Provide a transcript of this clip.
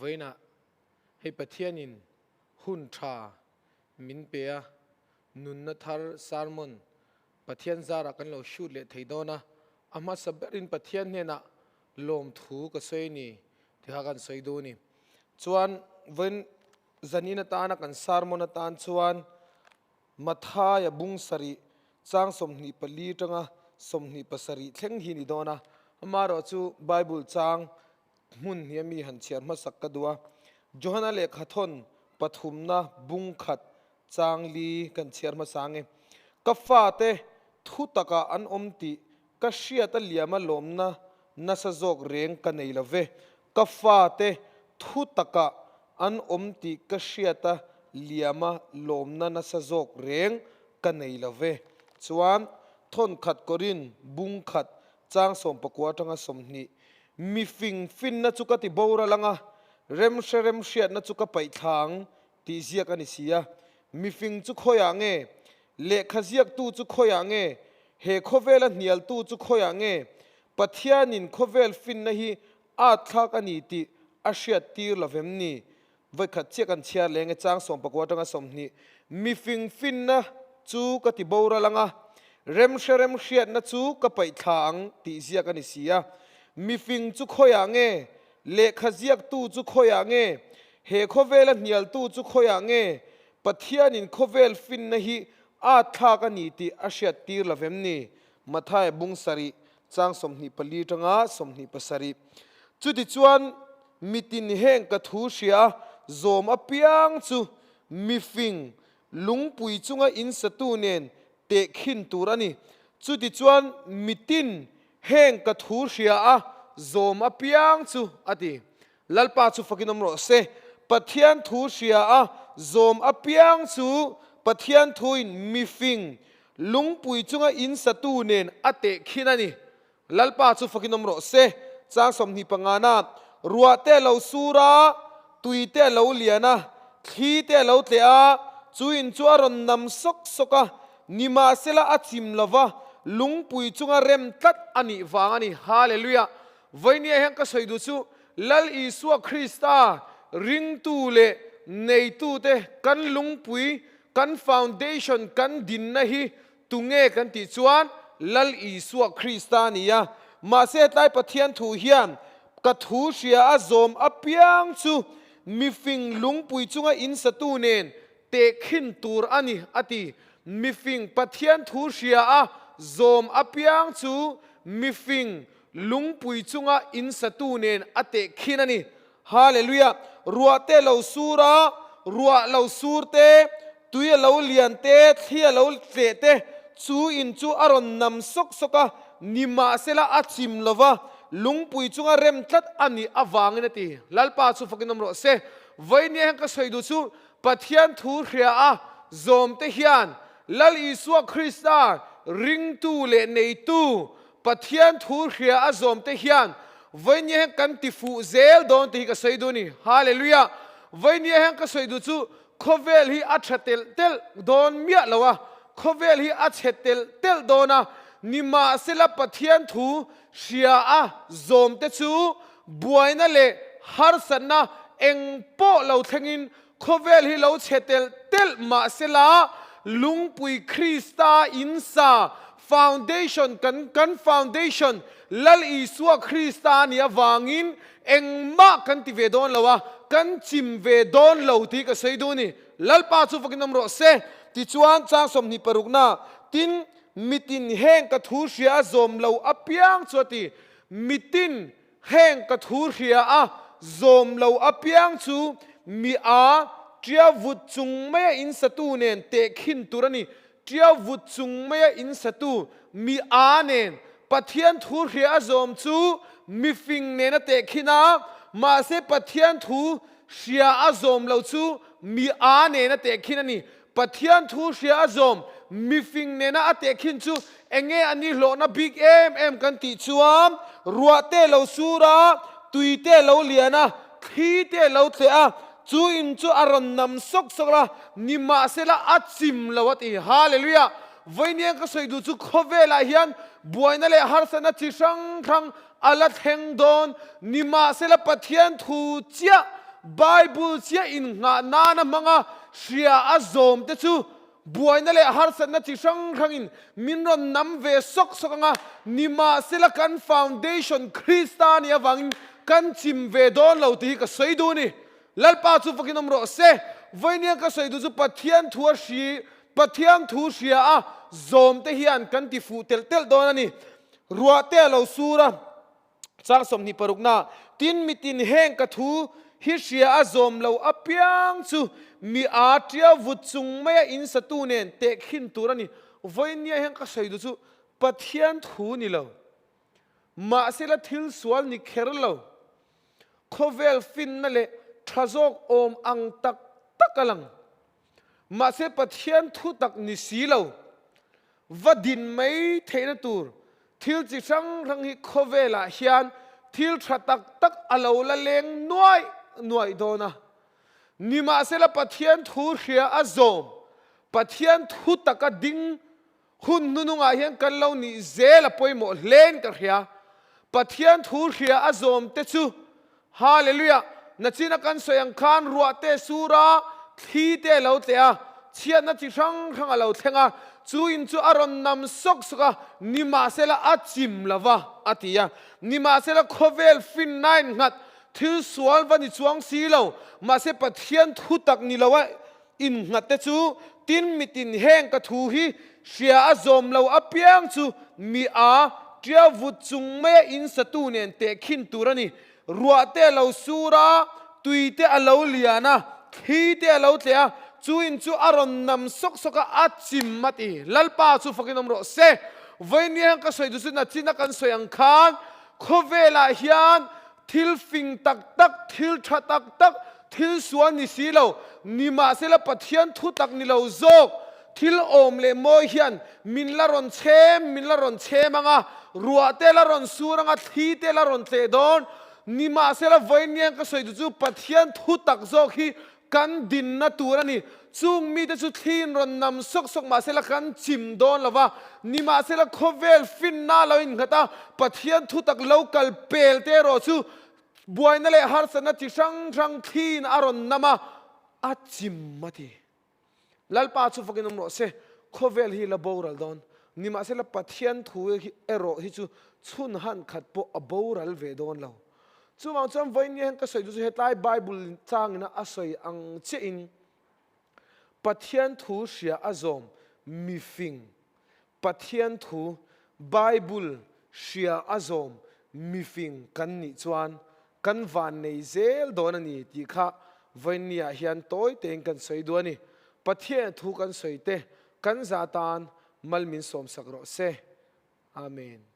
Vawiinah hei Pathianin hun tha min pe a, nunna thar sermon Pathian zarah kan lo shoot leh thei dawn a, a hmasa berin Pathian hnenah lawmthu ka sawi a ni tih kha kan sawi duh a ni. Chuan vawiin zanin atana kan sermon atan chuan Mathaia bung sarih chang 24 tanga 27 thleng hi ni dawn a, amaherawhchu Bible chang hmun hi a mi han chhiar hmasak ka duh a. Johana lehkhathawn pathumna bung khat chang li kan chhiar hmasa ang e. Ka fate thu takah an awm tih ka hriat a liama lawmna nasa zawk reng ka nei lo ve. Ka fate thu takah an awm tih ka hriat a liama lawmna nasa zawk reng ka nei lo ve. Chuan thawnkhat kawrin bung khat chang sawmpakua atanga 20 Mi fing finna chu ka ti boral ang a, remhre remhriatna chu ka paih thla ang tih ziak a ni si a. Mi fing chu khawiah nge? Lehkha ziaktu chu khawiah nge? He khawvela hnialtu chu khawiah nge? Pathianin khawvel finna hi at thlak a ni tih a hriattir lo vem ni? Vawikhat chiah kan chhiar leng e chang 19 atanga 20. Mi fing finna chu ka ti boral ang a, remhre remhriatna chu ka paih thla ang tih ziak a ni si a. Mi fing chu khawiah nge? Lehkha ziaktu chu khawiah nge? He khawvela hnialtu chu khawiah nge? Pathianin khawvel finna hi at thlak a ni tih a hriattir lo vem ni? Mathaia bung sarih chang 24 tanga 27. Chutichuan mitin heng ka thu hria zawm apiang chu mifing lungpui chunga insatu nen tehkhin tur a ni. Chutichuan mitin heng ka thu hria a zawm apiang chu a ti. Lalpa chu fakin awm rawh se. Pathian thu hria a zawm apiang chu Pathian thuin mifing lungpui chunga insatu nen a tehkhin a ni. Lalpa chu fakin awm rawh se. Chang 25 na, Ruah te a lo sur a, tui te a lo lian a, thli te a lo tleh a, chu in chu a rawn nam sawk sawk a, nimahsela a chim lo va, lungpui chunga rem tlat a nih vang a ni. Hallelujah! Vawinia hian ka sawi duh chu Lal Isua Krista ringtu leh neitute kan lungpui, kan foundation, kan dinna hi tunge kan tih chuan Lal Isua Krista a ni a. Mahse hetlai Pathian thu hian ka thu hria a zawm apiang chu mifing lungpui chunga insatu nen tehkhin tur a ni a ti. Mifing Pathian thu hria a zawm apiang chu mifing lungpui chunga insatu nen a tehkhin a ni. Hallelujah! Ruah te lo sur a, ruah lo sur te, tui a lo lian te, thli a lo tleh te, chu in chu a rawn nam sawk sawk a, nimahsela a chim lo va, lungpui chunga rem tlat a nih avangin a ti. Lalpa chu fakin awm rawh se. Vawinia hian ka sawi duh chu Pathian thu hria a zawm te hian Lal Isua Krista ringtu leh neitu Pathian thu hria a zawm te hian vawinia hian kan ti fuh zel dawn tih hi ka sawi duh a ni. Hallelujah! Vawinia hian ka sawi duh chu khawvel hi a tha telh telh dawn miah lo a, khawvel hi a chhe telh telh dawn a, nimahsela Pathian thu hria a zawm te chu buaina leh harsatna eng pawh lo thlengin khawvel hi lo chhe telh telh mahsela lungpui Krista insa foundation kan kan foundation Lal Isua Krista a nih avangin engmah kan ti ve dawn lo a, kan chim ve dawn lo tih ka sawi duh a ni. Lalpa chu vakin awm rawh se. Tichuan chang 26 na tin mitin heng ka thu hria a zawm lo apiang chu a ti. Mitin heng ka thu hria a zawm lo apiang chu mi a tia vut chung maia insatu nen tehkhin tur a ni. Tia vut chung maia insatu mi a nen Pathian thu hria a zawm chu mifing nen a tehkhin a, mahse Pathian thu hria a zawm lo chu mi a nen a tehkhin a ni. Pathian thu hria a zawm mifing nena a tehkhin chu enge a ni hlawhna bik em em kan tih chuan ruah te lo sur a, tui te lo lian a, thli te lo tleh a, chu in chu a rawn nam sawk sawk la, nimahsela a chim lo a ti. Hallelujah! Vawinia ka sawi duh chu khawvelah hian buaina leh harsatna chi hrang hrang a la thleng dawn, nimahsela Pathian thu chiah. Bible chiah innghah nana hmanga hria a zawm te chu buaina leh harsatna chi hrang hrangin min rawn nam ve sawk sawk anga, nimahsela kan foundation Krista nih avangin kan chim ve dawn lo tih hi ka sawi duh a ni. Lalpa chu fakin awm rawh se. Vawinia ka sawi duh chu Pathian thu a hri, Pathian thu hria a zawm te hian kan ti fuh telh telh dawn a ni. Ruah te a lo sur a. Chang 26 na, Tin mitin heng ka thu hi hria a zawm lo apiang chu mi a tia vut chung maia in satu nen tehkhin tur a ni. Vawinia hian ka sawi duh chu Pathian thu ni lo. Mahsela thil sual ni kher lo. Khawvel finna leh tha zawk awm ang tak tak a lang. Mahse Pathian thu tak ni si lo. Va din mai theihna tur thil chi hrang hrang hi khawvelah hian thil tha tak tak a lo la leng nuaih nuaih dawn a. Nimahsela Pathian thu hria a zawm, Pathian thu taka ding hun hnunungah hian kan lo nih zel a pawimawh hlein ka hria. Pathian thu hria a zawm te chu Hallelujah! Nachina kan sawi ang khan ruah te sur a, thli te a lo tleh a, chhiatna chi hrang hrang a lo thleng a, chu in chu a rawn nam sawk sawk a, nimahsela a chim lo va, a ti a. Nimahsela khawvel finnain nghat thil sual va ni chuang si lo, mahse Pathian thu tak ni lo a innghat te chu tin mitin heng ka thu hi hria a zawm lo apiang chu mi a tia vut chung maia in satu nen tehkhin tur a ni. Ruah te a lo sur a, tui te a lo lian a, thli te a lo tleh a, chu in chu a rawn nam sawk sawk a, a chim a ti. Lalpa chu fakin awm rawh se. Vawinia hian ka sawi duh chu nachina kan sawi ang khan khawvelah hian Thil fing tak tak, thil tha tak tak, thil sual ni si lo, nimahsela Pathian thu tak ni lo zawk, thil awm leh mawi hian min la rawn chhem, min la rawn chhem ang a, ruah te la rawn sur ang a, thli te la rawn tleh dawn. Nimahsela vawiin ka sawi duh chu Pathian thu tak zawk hi kan dinna tur a ni. Chung mite chu thliin rawn nam sawk sawk mahsela kan chim dawn lo va, nimahsela khawvel finna lo innghat a, Pathian thutak lo kal pel te erawh chu buaina leh harsatna chi hrang hrang thliin a rawn nam a, a chim a ti. Lalpa chu fakin awm rawh se, khawvel hi la boral dawn, nimahsela Pathian thu erawh hi chu chhun han khat pawh a boral ve dawn lo. Chuvang chuan vawiin hian ka sawi duh chu hetlai Bible changina a sawi ang chiahin Pathian thu hria a zawm mifing, Pathian thu, Bible, hria a zawm mifing kan nih chuan kan van nei zel dawn a ni tih kha vawiin niah hian tawi tein kan sawi duh a ni. Pathian thu kan sawi te kan za tan mal min sawmsak rawh se. Amen.